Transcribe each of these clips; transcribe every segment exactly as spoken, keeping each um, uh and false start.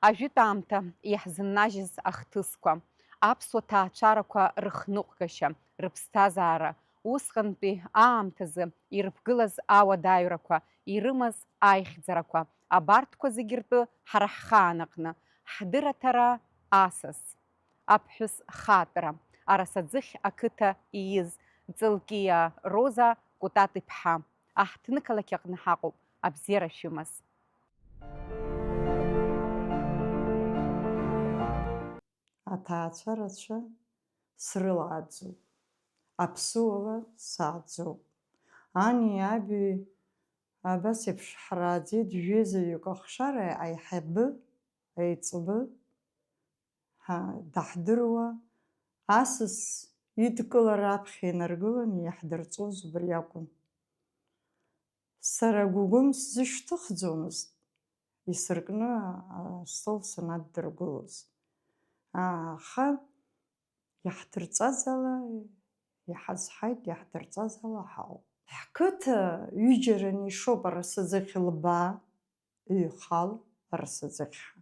Ажәытә аамҭа иаҳзыннажьыз ахҭысқәа, аԥсуа ҭаацәарақәа рыхныҟәгашьа, рыԥсҭазаара, усҟантәи аамҭазы ирыԥгылаз ауадаҩрақәа, ирымаз аихьӡарақәа, абарҭқәа зегьы ртәы ҳара ҳхаан аҟны, ҳдырраҭара асас, аԥҳәыс хаатәра, Арасаӡыхь ақыҭа ииз Ҵылкиа Роза Кәатат-иԥҳа, аҳҭнықалақь аҟны ҳаҟоуп, абзиара шәымаз. Аҭаацәа рацәа срылааӡоуп, аԥсуала сааӡоуп. Ани аби абас еиԥш ҳрааӡеит, жәеизаҩык ахшара аиҳабы, аиҵбы, ҳа, даҳдыруа, асас идкылара аԥхьа инаргыланы иаҳдырҵоз убри акәын. Сара Гәыгәым сзышьҭыхӡомызт, исыркны астол санаддыргылоз. Аха иаҳдырҵаз ала иҳазҳаит, иаҳдырҵаз ала ҳауп. Ҳқыҭа ҩыџьараны ишоуп, Арасаӡыхь лбаа, ҩхала Арасаӡыхьҳа.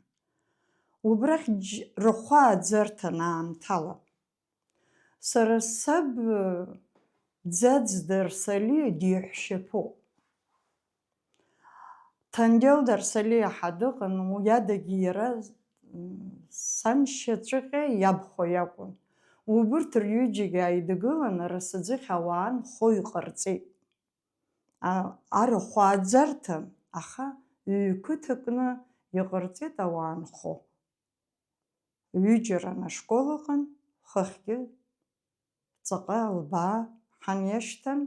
Убрахь џь-, рахәааӡарҭан аамҭала. Сара саб Ӡаӡ Дарсалиа диҳәшьаԥоуп. Ҭангел Дарсалиа ҳа дыҟан, уи адагьы иара, м, саншьаҵәҟьа иабхәа иакәын. Убырҭ рҩыџьагьы ааидгылан, Арасаӡыхь ауаа нхо иҟарҵеит. А-, арахә ааӡарҭан, аха ҩ-қыҭакны иҟарҵеит ауаа нхо. Ҩыџьаран ашкол ыҟан, хыхьгьы ҵаҟа Лбаа ҳаниашьҭан,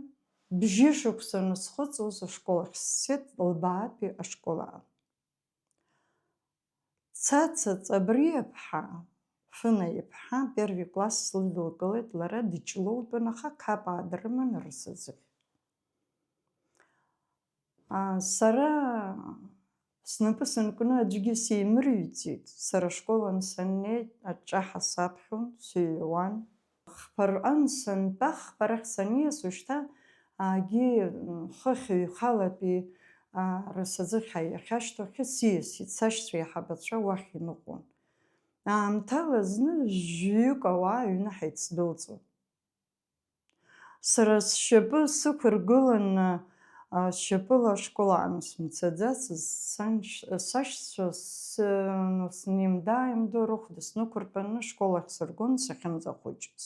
бжьышықәса анысхыҵуаз ашкол ахь сцеит, Лбаатәи ашкол аан. Цаца Ҵабриаԥҳа, Фына иԥҳа, первый класс лыдылкылеит, лара дыҷлоутәын, аха қапаа дрыман Арасаӡыхь. А, сара снапы санкны аӡәгьы сеимырҩӡеит. Сара ашкол ансаннеи, аҿҿаҳа саԥхьон, сыҩуан. Хԥа рҟан сантәа, хԥа рахь саниас, ушьҭа, аагьы, м, хыхь ҩхалатәи, а, Арасаӡыхь иахьашьҭоу ахьы сиасит, сашьцәа еиҳабацәа уахь иныҟәон. Аамҭала зны жәаҩык ауаа аҩны ҳаицдәылҵуан. Сара сшьапы сықәыргыланы, а, сшьапыла ашкол аан сымцаӡацызт, саншь-, сашьцәа сы-, снимда-ааимдо рыхәда снықәыртәаны ашкол ахь сыргон сахьынӡахәыҷыз.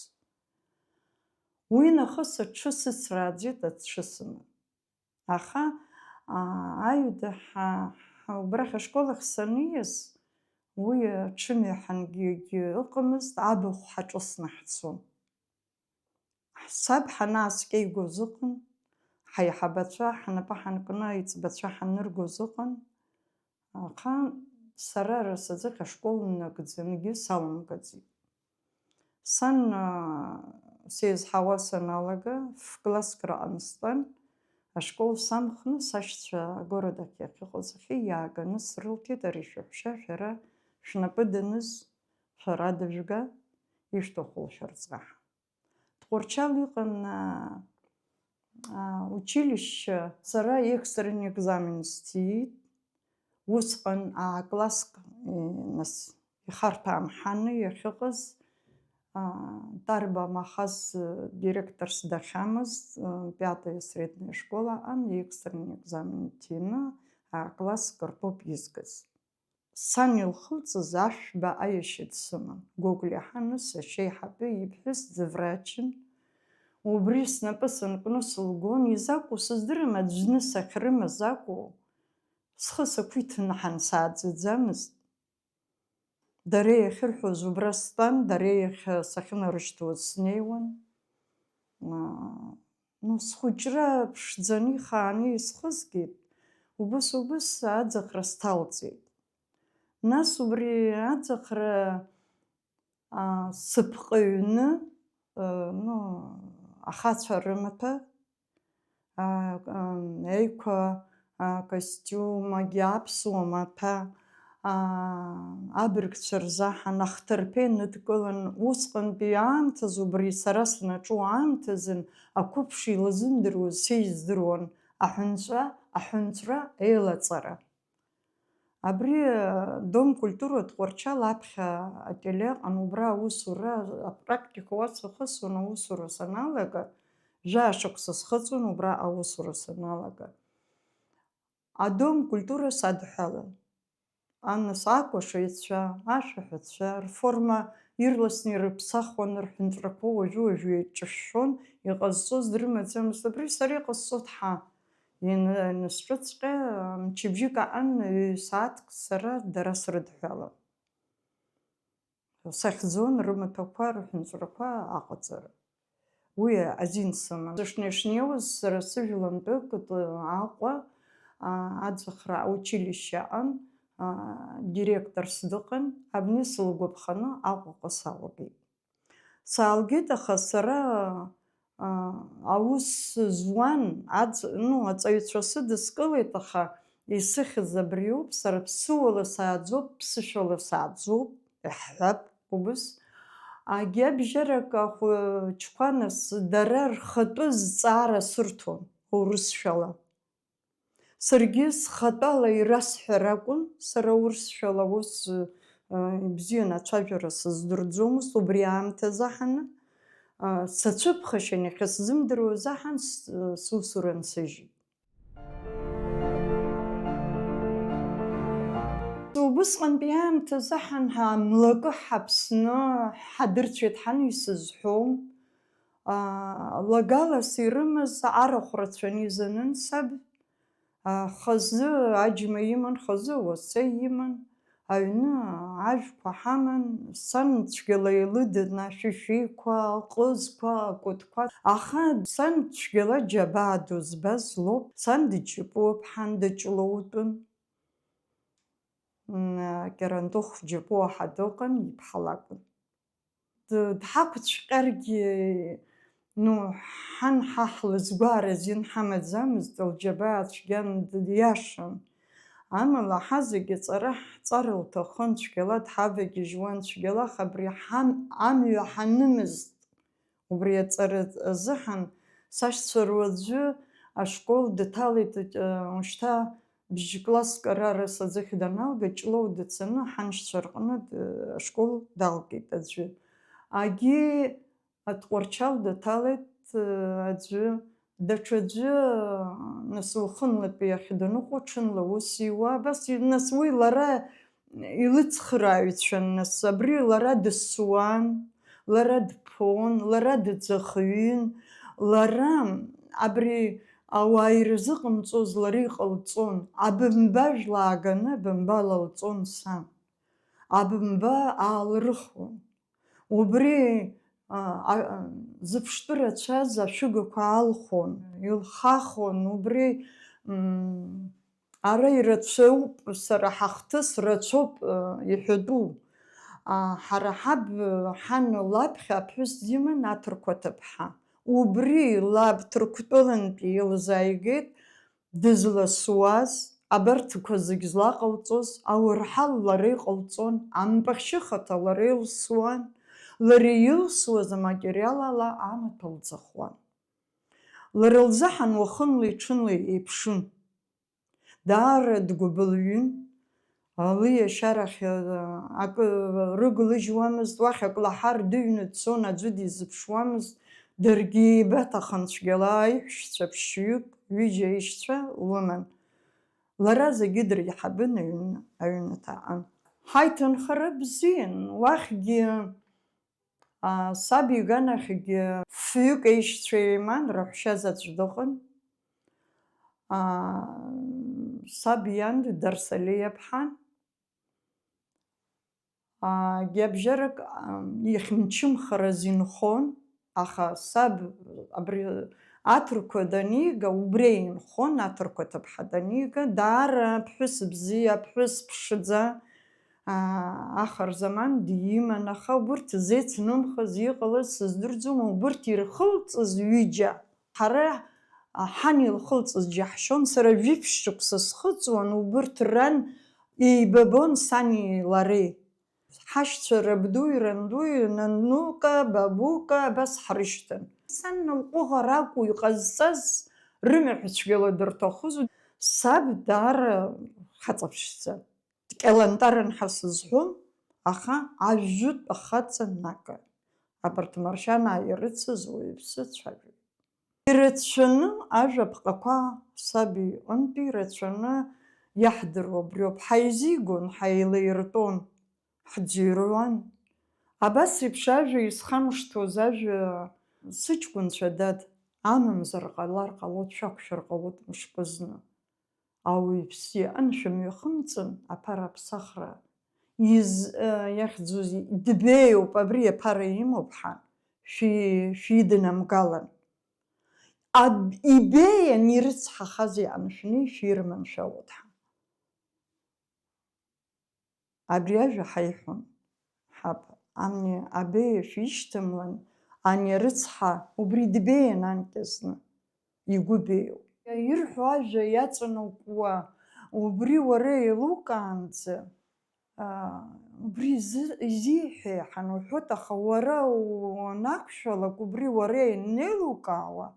Уи нахыс аҽы сыцрааӡеит, аҽы сыман. Аха, а, аҩада ҳа, ҳа, убрахь ашкол ахь саниас, уи аҽымҩа ҳангьы ыҟамызт, абахә ҳаҿысны ҳцон. Саб ҳанааскьа игоз ыҟан, ҳаиҳабацәа ҳнапы ҳанкны аиҵбацәа ҳаныргоз ыҟан, аха сара Арасаӡыхь ашкол ннагӡангьы салымгаӡеит. Сан, а, сеизҳауа саналага, ф-класск раҟан стәан, ашкол самхны сашьцәа агород ахь иахьыҟаз ахьы иааганы срылҭеит, ари шәаҳәшьа, шәара шәнапы даныз, шәара дыжәга, ишәҭаху лшәырҵа ҳәа. Тҟәарчал иҟан, а, а, училище, сара экстренный экзамен сҭиит. Усҟан А-класск, е, нас ихарҭәаамҳаны иахьыҟаз, а, Тарба Махаз, э, директорс дахьамаз, э, пятая средняя школа аҟан, экстренный экзамен ҭины, А-класск ртәоуп изгаз. Сан илхылҵыз ашәба аиашьа дсыман. Гәыгәлиа ҳаны сашьа еиҳабы иԥҳәыс дыврачын. Убри снапы санкны сылгон, изакәу сыздырам, аӡәны сахьрымаз акәу? Схы сақәиҭын ҳан сааӡаӡамызт. Дара иахьырҳәоз убра стәан, дара иахь сахьынарышьҭуаз снеиуан. Аа, ну, схәыҷра ԥшӡаны ихааны исхызгеит, убыс-убыс аӡахра сҭалҵеит. Нас убри аӡахра, аа, сыԥҟаҩны, э, ну, ахацәа рымаҭәа, аа, ам, еиқәа, аа, костиумагьы аԥсуа маҭәа, аа, абыргцәа рзаҳан ахҭырԥа иныдкылан, усҟантәи аамҭазы убри сара санаҿу аамҭазын, ақәыԥш илзымдыруаз сеиздыруан аҳәынҵәа, аҳәынҵәра еилаҵара. Абри, э, Дом культуры Тҟәарчал аԥхьа ателе ыҟан, убра аусура, апрактика уа сахысуан, аусура саналага, жәаа шықәса схыҵуан убра аусура саналага. Адом культура садҳәалан. Анас акәашаҩцәа, ашәаҳәацәа рформа ирласны ирыԥсахуан, рҳәынҵәрақәа уажәы-уажәы еиҿышәшәон, иҟазҵоз дрымаӡамызт. Абри сара иҟасҵо ҭҳа. Ин-, инасҿыҵҟьа, мчыбжьык аан, ҩ-сааҭк сара дара срыдҳәалан. Сахьӡон рымаҭәақәа, рҳәынҵәрақәа аҟаҵара. Уи азин сыман. Сышнеи-шнеиуаз сара сыжәлантәык Аҟәа, а, аӡахра аучилишьче аҟан, а, директорс дыҟан, абни сылгәаԥханы Аҟәаҟа салагеит. Салгеит, аха сара, а, аус зуан, аӡ-, ну, аҵаҩцәа сыдыскылеит, аха исыхьыз абриоуп, сара ԥсыуала сааӡоуп, ԥсышәала сааӡоуп, иаҳҳәап, убыс. Агьабжьарак ахәыҷқәа нас дара рхатәы зҵаара сырҭон, урысшәала. Саргьы схатәала ирасҳәар акәын, сара урысшәала ус, э, ибзианы ацәажәара сыздырӡомызт, убри аамҭазы ҳаны, а, сацәыԥхашьан, иахьысзымдыруаз аҳан с-, сусура нсыжьит. Убысҟантәи аамҭазы ҳан ҳамлакы ҳаԥсны ҳадырцәеит ҳан исызҳәом. А, лагалас ирымаз арахә рацәаны изанын саб. А, хазы аџьма иман, хазы ауаса иман, аҩны ажәқәа ҳаман, сан цәгьала илыдын ашәишәиқәа, аҟызқәа, акәытқәа. Аха сан цәгьала џьабаа ду збаз лоуп, сан дыҷыпуп, ҳан дыҷлоутәын. М, Кьарантыхә џьапуа ҳа дыҟан, иԥҳа лакәын. Д-, дҳақәцәҟьаргьы, ну, ҳан ҳа ҳлызгәаара азин ҳамаӡамызт, лџьабаа цәгьан, д-, диашан. Амала ҳа зегьы ҵара ҳҵар лҭахын, цәгьала дҳавагьежьуан, цәгьалах абри ҳан-, амҩа ҳанымызт. Убри аҵара азыҳәан сашьцәа руаӡәы ашкол дҭалеит, ушьҭа бжь-класск ара рысаӡыхь даналга, Ҷлоу дцаны ҳаншьцәа рҟны д-, ашкол далгеит аӡәы. Агьи Атҟәарчал дҭалеит, аӡәы, даҽаӡәы, нас, лхынлатәи иахь даныҟоу, ҽынла ус иуа, абас, и-, нас, уи лара илыцхрааҩцәан, нас, абри лара дысуан, лара дԥон, лара дыӡахҩын, лара абри ауаа ирзыҟамҵоз лара иҟалҵон, абымба жәла ааганы абымба лалҵон сан, абымба аалрыхуан. Убри, а, а, зыԥштәы рацәаз ашәыгақәа алхон, илхахон, убри, м, ара ирацәоуп, сара ҳахҭыс рацәоуп, а, иҳәатәу. А, ҳара ҳаб, ҳан лаԥхьа аԥҳәыс диман аҭырқәа ҭыԥҳа. Убри лаб Ҭырқәтәылантәи илзааигеит, дызласуаз, абарҭқәа зегь злаҟалҵоз ауарҳал лара иҟалҵон, ампахьшьы хаҭа лара илсуан, лара илсуаз аматериал ала амаҭәа лӡахуан. Лара лзыҳәан уахынлеи ҽынлеи еиԥшын. Даара дгәыбылҩын, Алиашьарахь, а, акы рыглыжьуамызт, уахь акы лаҳар дыҩны дцон, аӡәы дизыԥшуамызт, даргьы еибаҭахын цәгьала аиҳәшьцәа ԥшьҩык, ҩыџьа аишьцәа лыман. Лара зегьы дреиҳабын аҩны, аҩнаҭа аҟан. Ҳаиҭынхара бзиан, уахьгьы, а, саб иганахьгьы фҩык аишьцәа еиман, раҳәшьа заҵә дыҟан. А, саб иан Дарсалиа ԥҳан. А, гьабжьарак, а, ихьымчымхараз инхон, аха саб абри аҭырқәа данига, убри инхон, аҭырқәа ҭыԥҳа данига, даара аԥҳәыс бзиа, аԥҳәыс ԥшӡа, а, ахарзаман диман, аха убырҭ зеицнымхаз иҟалаз сыздырӡом, убырҭ ирхылҵыз ҩыџьа. Ҳара, а, ҳан илхылҵыз џьаҳшьон, сара жәиԥшь шықәса схыҵуан, убырҭ ран еибабон сани лареи. Ҳашьцәа рабдуи рандуи, нанука, бабука, абас ҳрышьҭан. Сан лҟәыӷара акәу иҟазҵаз, рымаҳә цәгьала дырҭахуз, саб даара хаҵаԥшьӡа. Кьалантаран ҳәа сызҳәом, аха ажәытә ахаҵа нага. Абарҭ Маршьанаа ирыцыз уаҩԥсы цәажәоит. Ирацәаны ажәаԥҟақәа саб иҟынтәи ирацәаны иаҳдыруа абриоуп. Ҳаизигон, ҳаилаиртәон, ҳӡырҩуан. Абас еиԥш ажәа исхамышҭуаз ажәа сыҷкәынцәа, дад, амамзар ҟалар ҟалоит, шәақәшәар ҟалоит мышкызны. Ауаҩԥсы иаан шәымҩахымҵын, аԥара аԥсахра из-, э, иахьӡузеи, дбеиоуп, абри аԥара имоуп ҳәа, шәи-, шәиднамгалан. Аб-, ибеиан ирыцҳахаз иааншәны ишәирманшәалоит ҳәа. Абри ажәа ҳаиҳәон. Ҳаб, амни абеиа шәишьҭамлан, ани арыцҳа убри дбеиан анкьа зны, игәы беиоу. Ирҳәо ажәа иаҵанакуа, убри уара еилукаанӡа, аа, убри изы-, изиҳәеи ҳәа уҳәоит, аха уара уанақәшәалак, убри уара ианеилукаауа,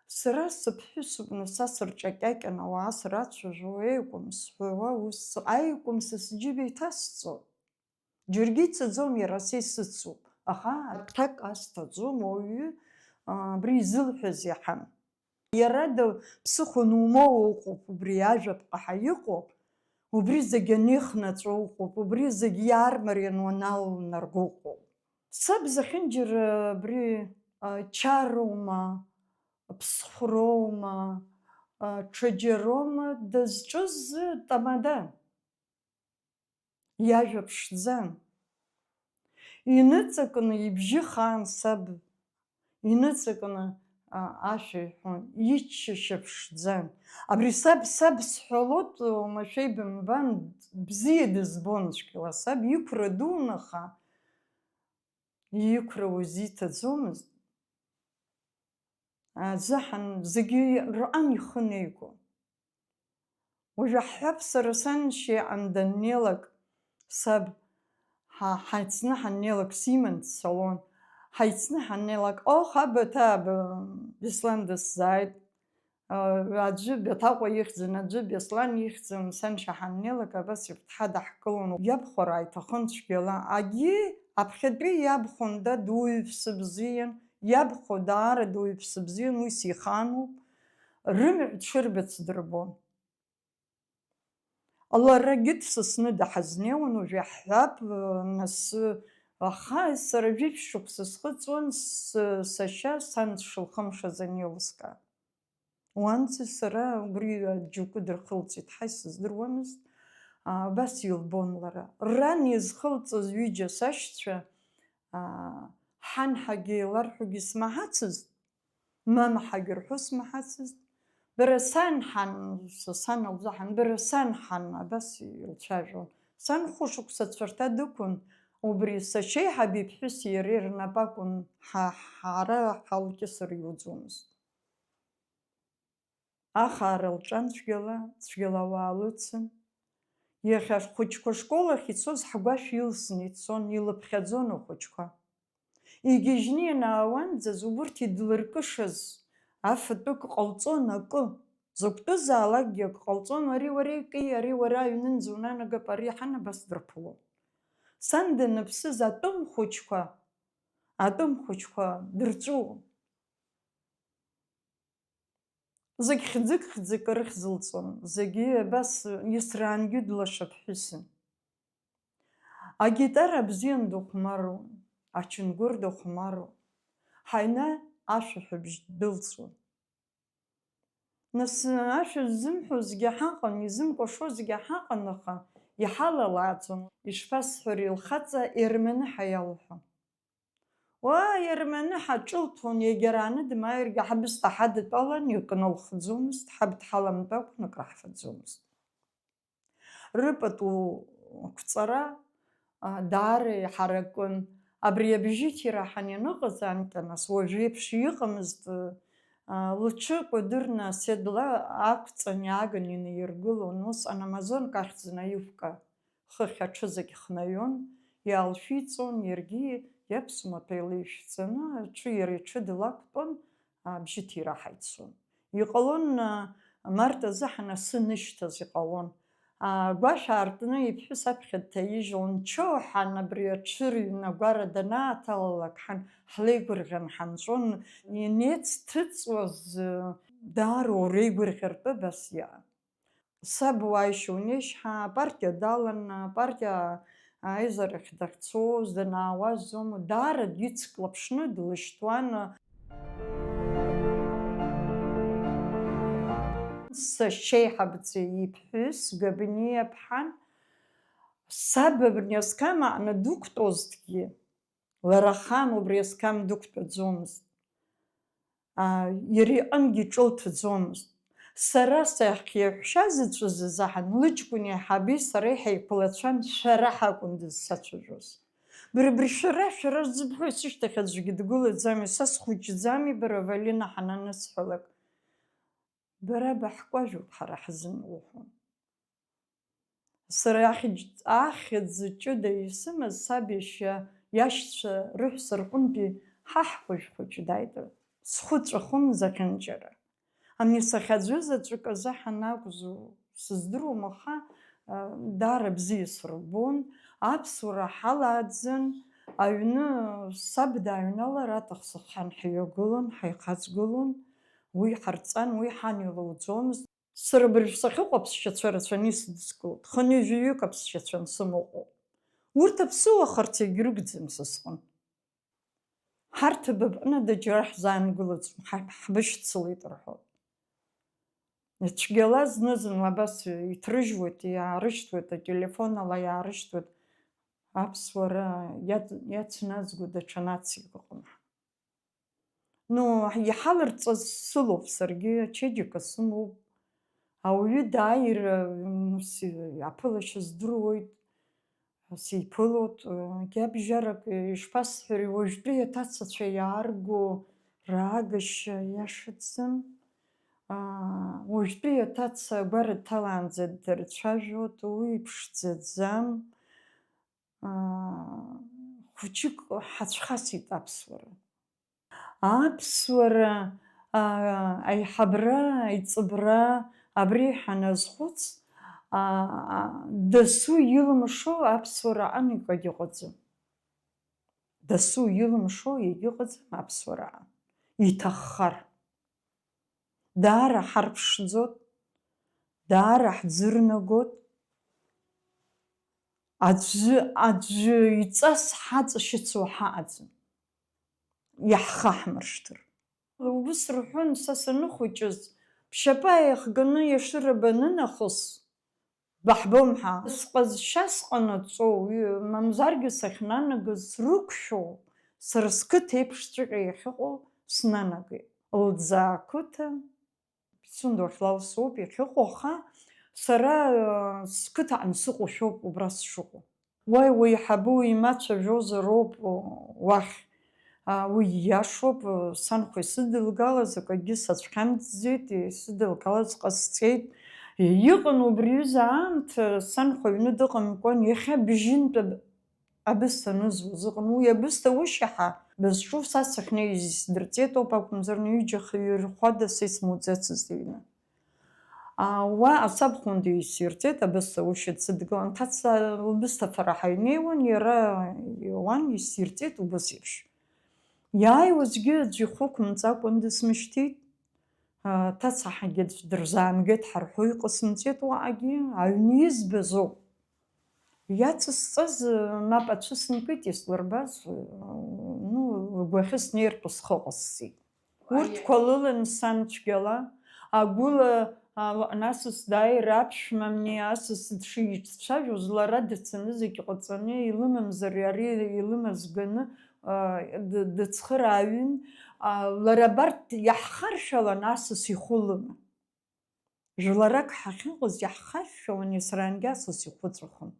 сара сыԥҳәысуп, нас, са сырҿакьакьан ауаа срацәажәо, еикәым сҳәауа, ус аикәым са сџьыба иҭасҵоит. Џьаргьы ицаӡом, иара са исыцуп, аха акҭак азҭаӡом, уаҩы, а, абри изылҳәаз иаҳан. Иара да-, ԥсыхәа нумоу ыҟоуп, убри ажәаԥҟа ҳәа иҟоуп, убри зегь анихнаҵәо ыҟоуп, убри зегь иаармарианы уаналнарго ыҟоуп. Саб зехьынџьара абри, а, чароума, ԥсхәроума, а, ҽаџьароума дызҿыз тамадан. Иажәа ԥшӡан. Иныҵакны ибжьы хаан саб. Иныҵакны, а, ашәа иҳәон. Иччашьа ԥшӡан. Абри саб, саб сҳәалоит, уамашәа ибымбан, бзиа дызбон цәгьала. Саб иқәра дуун, аха иқәра узиҭаӡомызт. Азыҳәан зегьы рҟан ихы неигон. Уажәы ҳҳәап, сара саншьа иҟан даннеилак, саб, ҳа-, ҳаицны ҳаннеилак, симан дцалон. Ҳаицны ҳаннеилак, оҳ, абаҭаа, б-, Беслан дысзааит. Аӡәы Баҭаҟәа ихьӡын, аӡәы Беслан ихьӡын, саншьа ҳаннеилак, абас иԥҭҳадаҳкылон, иабхәараа иҭахын цәгьала. Агьи аԥхьатәи иабхәында дуаҩԥсы бзиан, иабхәо даара дуаҩԥсы бзиан, уи сихануп. Рымҩа дшырбац дырбон. Ларагьы дсасны даҳазнеиуан, уажә иаҳҳәап, нас, аха сара жәиԥшь шықәса схыҵуан, с-, сашьа сан дшылхымшаз анеилыскаа. Уанӡа сара убри џьоукы дырхылҵит, ҳаи, сыздыруамызт, аа, абас илбон лара. Ран изхылҵыз ҩыџьа сашьцәа, аа, ҳанҳагьы еиларҳәогьы смаҳацызт, мамҳагьы рҳәо смаҳацызт. Бара санҳан, са сан лзаҳан, бара санҳан, абас илцәажәон. Сан хәышықәса цәарҭа дықәын, убри сашьеиҳаби иԥҳәыси иареи рнапы акәын ҳа-, ҳара ҳалкьысыр иуӡомызт. Ахаара лҿан цәгьала, цәгьала ауаа лыцын. Иахьа ҳхәыҷқәа школ ахь ицоз ҳгәашә илсны ицон, илыԥхьаӡон ахәыҷқәа. Игьежьны ианаауанӡаз убырҭ идлыркышаз афатәык ҟалҵон акы. Закәтәызаалакгьы акы ҟалҵон, ари уара икы, ари уара аҩнынӡа унанагап, ари ҳан абас дырԥылон. Сан даныԥсыз атәым хәыҷқәа, атәым хәыҷқәа дырҵәыуон. Зегь хьӡык-хьӡык рыхьӡылҵон, зегьы абас, Исраангьы длашаԥҳәысын. Агитара бзиан дыхәмаруан, ачынгәыр дыхәмаруан, ҳаҩны ашәаҳәабжь дылҵуан. Нас, ашәа ззымҳәозгьы ҳаҟан, изымкәашозгьы ҳаҟан, аха иҳалалааӡон, ишԥасҳәари, лхаҵа Ерманыҳәа иалҳәон. Уа, Ерманыҳәа ҿылҭуан, егьа арааны дмааиргьы ҳабысҭа ҳадтәалан, икны лхӡомызт, ҳаб дҳаламтәакәан акраҳфаӡомызт. Рыпату қәҵара, а, даара иҳаракын. Абри абжьыҭира ҳан ианыҟаз анкьа, нас, уажәеиԥш иҟамызт, а, лҽы кәадырны аседла ақәҵан иааган инаиргылон, усҟан амазонка ахьӡын аиҩка. Хыхь аҽызегь хнаҩон, иаалшәиҵон, иаргьы иаԥсуа ҭәа илеишәҵаны, аҽы иара иҽы дылақәтәон, абжьыҭира ҳаиццон. Иҟалон, а, март азыҳәан асы нышьҭаз иҟалон. Агәашә аартны иԥҳәыс аԥхьа дҭаижьлон, чоу ҳәан абри аҽырҩны агәара данааҭалалак ҳан ҳлеигәырӷьан ҳанҵәон, инеиц ҭыҵуаз, даара уреигәырӷьартә абас иаан. Саб уааишьа унеишь ҳәа апартиа далан, апартиа аизарахь дахьцоз, данаауаз Зома даара дицклаԥшны длышьҭуан. Сашьеиҳабӡа иԥҳәыс Габниа ԥҳан, саб абни асқам аҟны дықәтәозҭгьы, лара ахаан убри асқам дықәтәаӡомызт. Иара иҟынгьы ҿылҭаӡомызт. Сара сахь иаҳәшьа зыцәыз азаҳан, лыҷкәыни аиҳаби сареи ҳаиқәлацәан, шәара ҳакәын дызсацәажәоз. Бара бышәара, шәара зыбҳәо исышьҭахь аӡәгьы дгылаӡами, са схәыҷӡами, бара Валина ҳананысҳәалак, бара баҳкәажәуп ҳара ҳзын, лҳәон. Сара ахьӡ-, ахьӡ ҷыда исымаз саб иашьа иашьцәа рыҳәса рҟынтәи ҳаҳкәажә хәыҷы дааит. Схәы ҵәахын зехьынџьара. Ани сахьаӡәыз аӡәык азы ҳанакәзу, сыздыруам, аха, а, даара бзиа сырбон, аԥсуара ҳалааӡан, аҩны саб дааҩналар аҭахӡам, ҳанҳҩагылон, ҳаихаҵгылон, уи ҳарҵан, уи ҳан илоуӡомызт. Сара абыржә сахьыҟоу аԥсшьацәа рацәаны исыдыскылоит. Хынҩажәаҩык аԥсшьацәа ансымоуҟоуп. Урҭ аԥсыуахарц егьрыгӡам са сҟынтә. Ҳарҭ абаҟны даџьара ҳзаангылаӡом, ҳа-, ҳбышьцылеит рҳәоит. Цәгьала зны-зынла абас иҭрыжьуеит, иаарышьҭуеит, ателефон ала иаарышьҭуеит. Аԥсуара иац-, иацназго даҽа нациак ыҟам. Ну, иҳаларҵаз сылоуп саргьы, ачеиџьыка сымоуп. Ауаҩы дааир, м, си-, аԥылашьа здыруеит, сиԥылоит, егьа бжьарак, ишԥасҳәари, уажәтәи аҭацацәа иаарго раагашьа иашаӡам. Аа, уажәтәи аҭаца агәара дҭалаанӡа дырцәажәоит, уи иԥшӡаӡам. Аа, хәыҷык ҳацәхасит аԥсуара. Аԥсуара, аа, аиҳабра, аиҵыбра абри ҳаназхәыц, аа, дасу илымшо аԥсуара аан икагь ыҟаӡам. Дасу илымшо егьыҟаӡам аԥсуара аан. Иҭаххар. Даара ҳарԥшӡоит, даара ҳӡырнагоит. Аӡәы, аӡәы иҵас ҳаҵашьыцуа ҳаҟаӡам, иаҳхаҳмыршҭыр. Убыс рҳәон, са саныхәыҷыз, бшьапы ааихганы иашыра банынахыс, баҳбом ҳәа. Сҟазшьа сҟанаҵо, уи, мамзаргьы сахьнанагаз срықәшәо, сара сқыҭа еиԥшҵәҟьа иахьыҟоу снанагеит. Лӡаа қыҭа, Пицунда уахь Лаус ауп иахьыҟоу, аха сара, э, сқыҭаҟны сыҟоушәоуп убра сшыҟоу. Уа уеиҳабы уимацәажәозар ауп уахь. А, уи ииашоуп, санхәа исыдылгалаз акгьы сацәхьамҵӡеит, исыдылгалаз ҟасҵеит. Иҟан убри аҩыза аамҭа, санхәа аҩны дыҟамкәан, иахьа бжьынтә аб-, абысҭа анызуаз ыҟан. Уи абысҭа ушьаҳа бызҿу са сахьнеиз исдырҵеит ауп акәымзар, ҩыџьа хҩы рхәада са исмуӡацызт аҩны. А, уа асабхәында исирҵеит, абысҭа ушьа дсыдгылан, ҭаца лбысҭа фара ҳаҩнеиуан, иара иуан, исирҵеит убыс еиԥш. Иааиуазгьы аӡә ихы қәымҵакәан дысмышьҭит. А, ҭацаҳагьы аӡә дырзаамгеит ҳарҳәо иҟасымҵеит уаҟагьы, аҩны избаз ауп. Иацысҵаз, мап ацәысымкит, ислырбаз, ну, лгәахьы снеиртә схы ҟасҵеит. Урҭқәа лылан сан цәгьала, агәыла, а, насыс дааир аԥшәмамни асас дшицәажәоз, лара дцаны зегь ҟаҵаны, илымамзар ари илымаз ганы, а, д-, дыцхырааҩын, а, лара абарҭ иаҳхаршәалан асас ихәы лыма. Жәларак ҳахьыҟаз иаҳхашәшәалан, есрангьы асас ихәыҵәахын.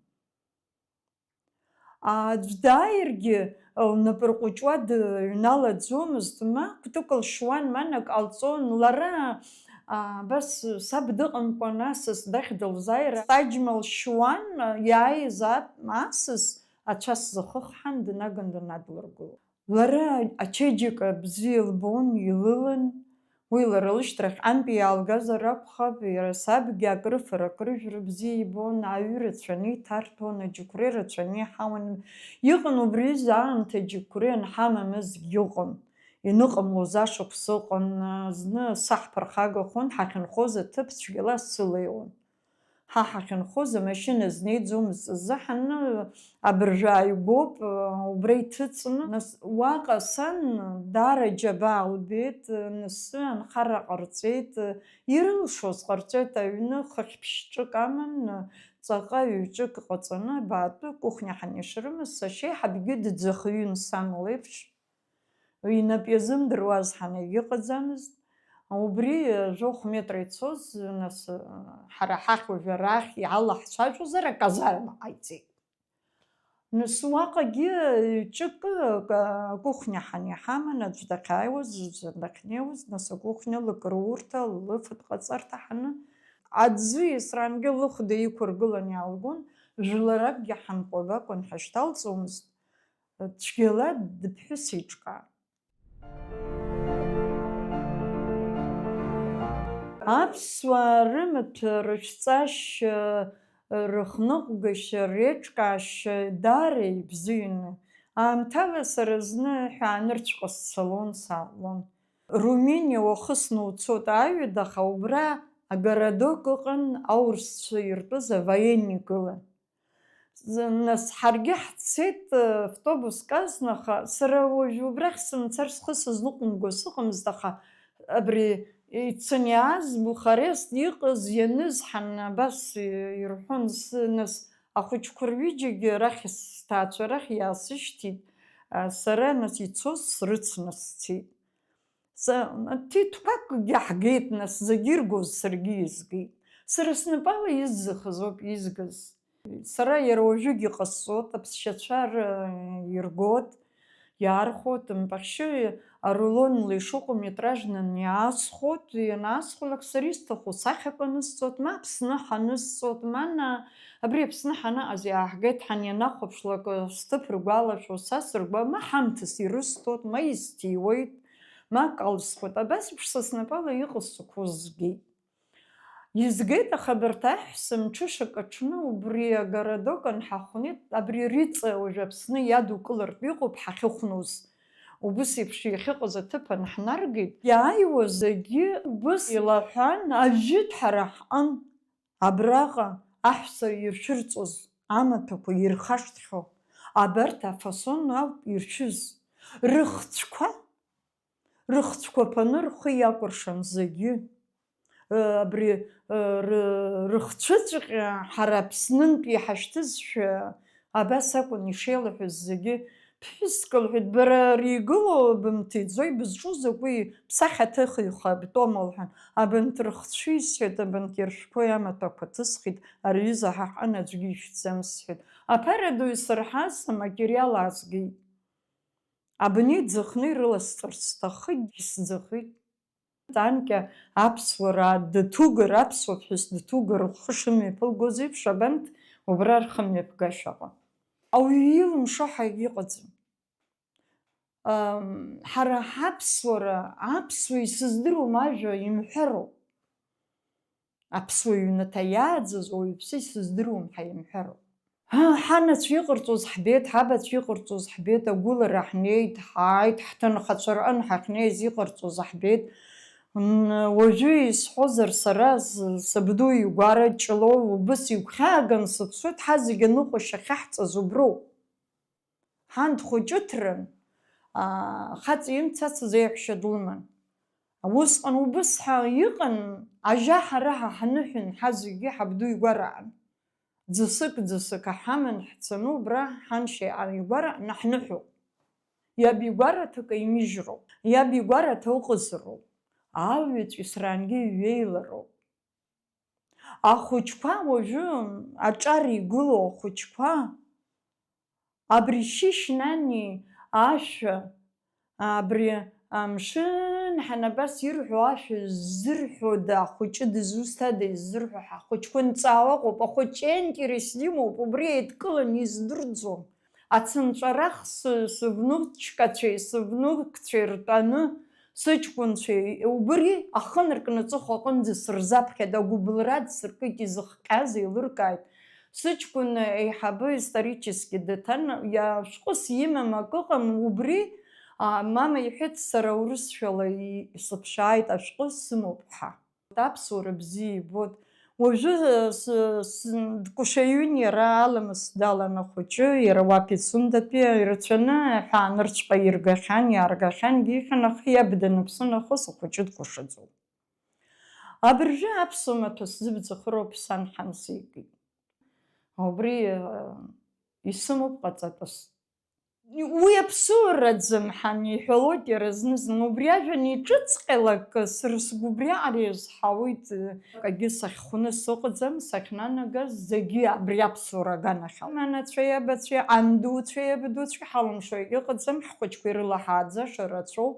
Аӡә дааиргьы, лнапы рҟәыҷуа дыҩналаӡомызт, ма кәтык лшьуан, ма нак ҟалҵон. Лара, а, абас саб дыҟамкәан асас дахь дылзааир, саџьма лшьуан, иааиз ат-, асас ацәа сзахыхҳан, днаган днадлыргылон. Лара ачеиџьыка бзиа лбон, илылан, Уи лара лышьҭрахь антәи иаалгазар акәхап, иара сабгьы акрыфара, акрыжәра бзиа ибон, аҩы рацәаны иҭарҭәон, аџьықәреи рацәаны иҳауан. Иҟан убри изы аамҭа џьықәреи анҳамамызгь ыҟан. Иныҟамлоз ашықәс ыҟан, зны саҳ ԥырхагахон, ҳахьынхоз аҭыԥ цәгьала сылеиуан. Ҳа ҳахьынхоз амашьына знеиӡомызт азы ҳаны, абыржәы ааигәоуп, убра иҭыҵны, нас, уаҟа сан, даара џьабаа лбеит, нас, анхара ҟарҵеит, ирылшоз ҟарҵеит, аҩны хыхь ԥшьҿык аман, ҵаҟа ҩ-ҿык ҟаҵаны, абаатәы кухня ҳанишрымаз, сашьеиҳабгьы дӡахҩын сан леиԥш. Инап иазымдыруаз ҳан егьыҟаӡамызт. Убри жәохә метра ицоз, нас, ҳара ҳахь уажәы арахь иалаҳцәажәозар аказарма ҟаиҵеит. Нас уаҟагьы ҩ-ҿык ка-, акухня ҳан иҳаман, аӡә дахьааиуаз, аӡә дахьнеиуаз, нас акухня лыкруурҭа, лыфатә ҟаҵарҭа ҳаны, аӡәы исрангьы лыхәда иқәыргылан иаалгон, жәларакгьы ҳамҟәабакәан ҳашьҭалҵомызт. Цәгьала дыԥҳәыс еиҿкаан. Аԥсуаа рымаҭәа, рышәҵашьа, рыхныҟәгашьа, реиҿкаашьа даара ибзианы. Аамҭала сара зны ҳәаанырцә ҟасцалон, саалон. Румениа уахысны уцоит аҩадаха, убра агородок ыҟан, аурысцәа иртәыз авоенник гылан. З-, нас ҳаргьы ҳцеит, э, автобус казны, аха сара уажә убрахь сымцар схы сызныҟәымго сыҟамызт, аха абри ицаны иааз Бухарест иҟаз, ианыз ҳан абас, э, ирҳәон, сы-, нас ахәыҷқәа рҩыџьагьы арахь, сҭаацәа рахь иаасышьҭит, а, сара нас ицоз срыцны сцеит. Са, ҭыҭқәакгьы ҳгеит, нас, зегьы иргоз саргьы изгеит. Сара снапала изӡахыз ауп изгаз. Сара иара уажәыгь иҟасҵоит, аԥсшьацәа р-, иргоит, иаархәоит, мпахьшьы арулонла ишыҟоу метражны иаасхәоит, ианаасхәалак сара исҭаху сахьак анысҵоит, ма Аԥсны ҳанысҵоит, ма на-, абри Аԥсны ҳаныҟаз иааҳгеит, ҳан ианахәаԥшлак сҭыԥ ргәалашәо, са сыргәа-, ма ҳамҭас ирысҭоит, ма исҭиуеит. Ма калсхоит, абас еиԥш са снапала иҟасҵақәоу згеит. Изгеит, аха абарҭ аҳәса мҽышак аҽны убри агородок анҳахәнеит, абри Риҵа уажә Аԥсны иадукылартә иҟоуп ҳахьыхәноз. Убыс еиԥш иахьыҟаз аҭыԥ анҳнаргеит, иааиуаз зегьы убыс илаҳәан, ажәытә ҳара ҳҟан. Абраҟа аҳәса иршәырҵоз амаҭәақәа ирхашҭхьоу абарҭ афасон ауп иршәыз. Рыхцәқәа, рыхцәқәа ԥаны рхы иакәыршан зегьы. Э, абри, э, ры-, рыхцәыҵәҟьа ҳара Аԥснынтә иҳашьҭызшәа абас акәын ишеилаҳәаз зегьы. Ԥҳәыск лҳәеит, бара ари игылоу бымҭиӡои, бызҿу закәи, бсахьа ҭыхыҩха бтәома лҳәан, абанҭ рыхцәы исҳәеит, абанҭ иршәқәои амаҭәақәа ҭысхит, ари аҩыза ҳа ҳҟан аӡәгьы ишәӡам сҳәеит. Аԥара ду исырҳаз аматериал аазгеит. Абни ӡыхны ирыласҵарц сҭаххеит, исӡахеит. Танкьа аԥсуара дыҭугар, аԥсуа ԥҳәыс дыҭугар лхы шымҩаԥылгоз еиԥш, абанҭ убра рхымҩаԥгашьа ыҟан. Ауаҩы илымшо ҳәа иҟаӡам. Ам, ҳара ҳаԥсуара, аԥсуа исыздыруам ажәа имҳәароуп. Аԥсуа ҩнаҭа иааӡаз уаҩԥсы исыздыруам ҳәа имҳәароуп. Ҳа, ҳанацәа иҟарҵоз ҳбеит, ҳабацәа иҟарҵоз ҳбеит, агәылара ҳнеит, ҳааит, ҳҭынхацәа рҟын ҳахьнеиз иҟарҵоз ҳбеит. М, уажәы исҳәозар, сара з-, сабду игәара Ҷлоу убыс игәхьааган сыԥсуеит, ҳазегь аныҟәашьа ахьаҳҵаз уброуп. Ҳан дхәыҷыҭран, аа, хаҵа имцацыз еиҳәшьа длыман. Усҟан убыс ҳәа иҟан, ажьа ҳара ҳа ҳаныҳәон, ҳазегьы ҳабду игәараан. Ӡысык, ӡысык ҳаман ҳцаны убра ҳаншьа игәарааны ҳныҳәоуп. Иаб игәараҭа каимыжьроуп, иаб игәараҭа ыҟазароуп, алҩаҵә исрангьы иҩеилароуп. Ахәыҷқәа уажәы аҿар игылоу ахәыҷқәа, абри шьышьнани ашәа, абри амшын ҳан абас ирҳәо ашәа ззырҳәода, ахәыҷы дызусҭада иззырҳәо, ҳахәыҷқәа нҵаауа ыҟоуп, ахәыҷы аинтерес имоуп, убри еидкыланы издырӡом. Ацынҵәарах сы-, сывнучкацәеи сывнукцәеи ртәаны, Сыҷкәынцәа убри ахы наркны аҵыхәа аҟынӡа сырзаԥхьеит, агәыбылра дсыркит, изыхҟьаз еилыркааит. Сыҷкәын еиҳабы исторически дыҭан, иа-, ашәҟәыс имам акы ыҟам, убри, а, мама иҳәеит, сара урысшәала и-, исыԥшааит, ашәҟәы сымоуп ҳәа. Аԥсуара бзиа ибоит. Уажәы, э, с-, с-, дкәашаҩын иара, аламыс далан ахәыҷы, иара уа Пицундатәи ирацәаны ҳәаанырцәҟа иргахьан, иааргахьан, дихьан, аха иаб даныԥсы нахыс ахәыҷы дкәашаӡом. Абыржәы аԥсуа маҭәа сзыбзахыроуп, сан ҳамсикит. Убри, э, исымоуп ҟаҵатәыс. Уи аԥсуараӡам ҳәа иҳәалоит иара зны-зынла. Убри ажәа аниҿыҵҟьалак, сара сгәы убриаҟара иазҳауеит, акгьы сахьхәны сыҟаӡам, сахьнанагаз зегьы абри аԥсуара аганахьала. Анацәеи абацәеи, андуцәеи абдуцәеи ҳалымшо егьыҟаӡам, ҳхәыҷқәа ирылаҳааӡаша рацәоуп.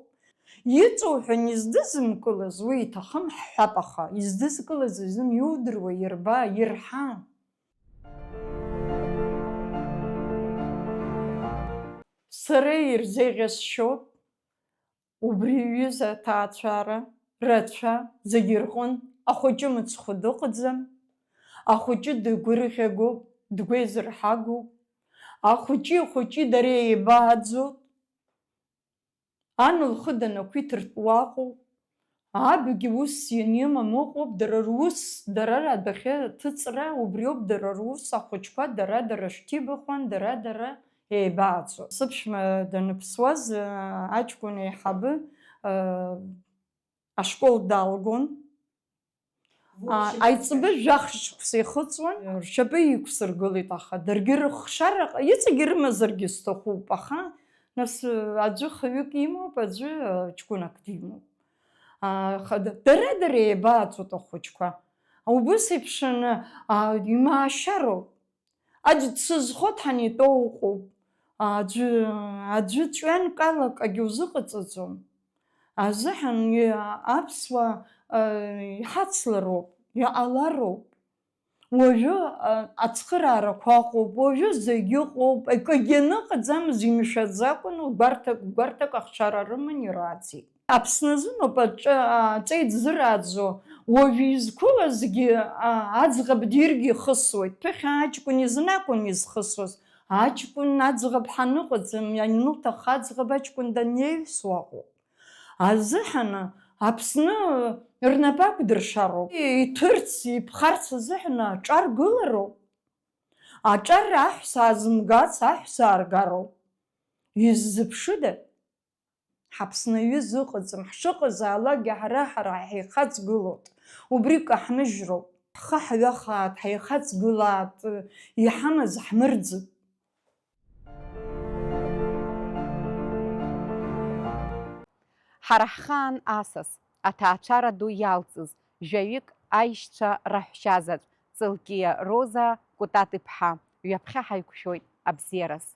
Иҵоуҳәан издызымкылаз уи иҭахым ҳҳәап, аха издызкылаз изын иудыруа ирба, ирҳа. Сара ирзеиӷьасшьоит убри аҩыза аҭаацәара рацәа зегьы рҟын, ахәыҷы мыцхәы дыҟаӡам, ахәыҷы дгәырӷьагоуп, дгәеизырҳагоуп, ахәыҷи ахәыҷи дара еибааӡоит. Ан лхы данақәиҭыртә уаҟоуп. Абгьы ус ианимам ыҟоуп, дара рус, дара адәахьы аҭыҵра, убриоуп дара рус, ахәыҷқәа дара-дара шьҭибахуан, дара-дара еибааӡо. Сыԥшәма даныԥсуаз, аҷкәын еиҳабы, ашкол далгон. А, аиҵбы жәаха шықәса ихыҵуан, ршьапы иқәсыргылеит, аха даргьы рыхшара ҟа-, иҵегьы рымазаргьы сҭахуп, аха, нас, аӡәы хаҩык имоуп, аӡәы, а, ҷкәынак димоуп. А, ха-, д-, дара-дара еибааӡоит ахәыҷқәа. Убыс еиԥшаны, а, имаашьароуп. Аӡә дсызхоит ҳәа итәоу ыҟоуп. Аӡәы, аӡәы ҵәҩанк ала акгьы узыҟаҵаӡом. Азыҳәан, иа-, аԥсуаа, э, иҳацлароуп, иҟалароуп. Уажәы, э, ацхыраарақәа ыҟоуп, уажәы зегь ыҟоуп, акгьы аныҟаӡамыз имшәаӡакәан, гәарҭак, гәарҭак ахшара рыман ирааӡеит. Аԥсны азыноуп аҿа-, аҵеи дзырааӡо, уажә изқәылазгьы, а, аӡӷаб диргьы ихысуеит. Ԥыхьа аҷкәын изын акәын изхысуаз. Аҷкәын аӡӷаб ҳаныҟаӡам, ианылҭахха аӡӷаб аҷкәын данеиҩс уаҟоуп. Азыҳәан Аԥсны рнапы ақәдыршароуп. Иҭырц, иԥхарц азыҳәан аҿар гылароуп. Аҿар аҳәса аазымгац, аҳәса ааргароуп. Иззыԥшыда? Ҳаԥсны аҩыза ыҟаӡам, ҳшыҟазаалакгьы ҳара-ҳара ҳаихаҵгылоит, убри каҳмыжьроуп, ҳхы ҳҩахаат, ҳаихаҵгылаат, иҳамаз ҳмырӡып. Ҳара ҳхаан асас, аҭаацәара ду иалҵыз, жәаҩык аишьцәа раҳәшьазаҵә, Ҵылкиа Роза Кәатат-иԥҳа, ҩаԥхьа ҳаиқәшәоит абзиараз.